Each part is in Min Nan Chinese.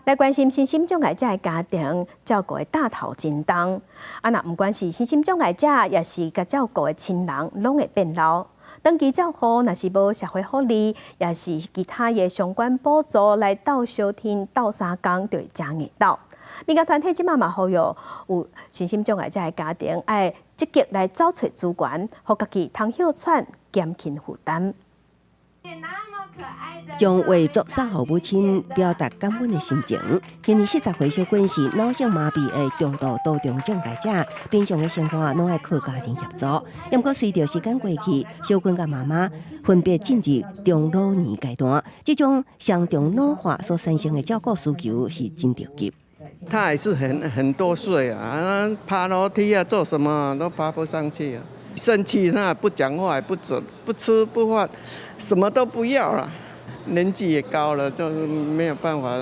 來關心身心障礙者的家庭照顧的擔頭真重。啊，若毋管是身心障礙者，抑是共照顧的親人，攏會變老。長期照護若是無社會福利，抑是其他的相關補助來鬥相挺、鬥相共，就會誠硬鬥。民間團體這馬嘛呼籲有身心障礙者的家庭，愛積極來走揣資源，予家己通歇喘，減輕負擔。將畫作送予母親，表達感恩的心情。今年40歲小君是腦性麻痹的重度多重障礙者，平常的生活攏愛靠家人協助。毋過隨著時間過去，小君佮媽媽分別進入中老年階段，這種雙重老化所產生的照顧需求是真著急。他也是很多歲啊，爬樓梯啊，做什麼都爬不上去啊。生氣他不講話，也不走，不吃不飯，什麼都不要了。年紀也高了，就是沒有辦法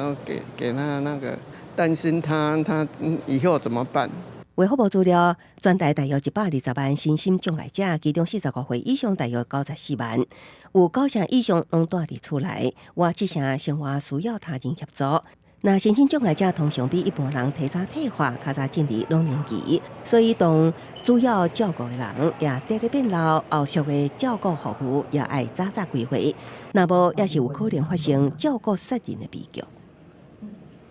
給他那個擔心他，他以後怎麼辦？衛福部資料，全台大約120萬身心障礙者，其中45歲以上大約94萬，有九成以上攏蹛佇厝內，外七成生活需要他人協助。若身心障礙者通常比一般人提早退化，較早進入老年期，所以當主要照顧的人也佇咧變老，後續的照顧服務也愛早早規劃，若無也是有可能發生照顧殺人的悲劇。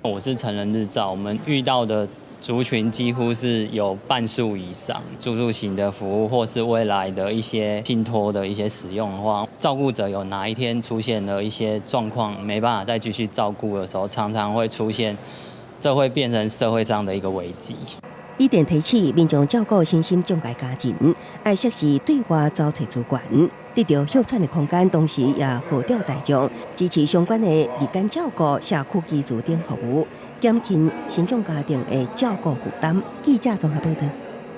我是成人日照，我們遇到的族群幾乎是有半數以上，住宿型的服務，或是未來的一些信託的一些使用的話，照顧者有哪一天出現了一些狀況，沒辦法再繼續照顧的時候，常常會出現，這會變成社會上的一個危機。伊電提醒民眾照顧身心障礙家人，愛適時對外走揣資源，得著歇喘的空間，同時也號召大眾支持相關的日間照顧、社區居住等服務，減輕身障家庭的照顧負擔。記者綜合報道。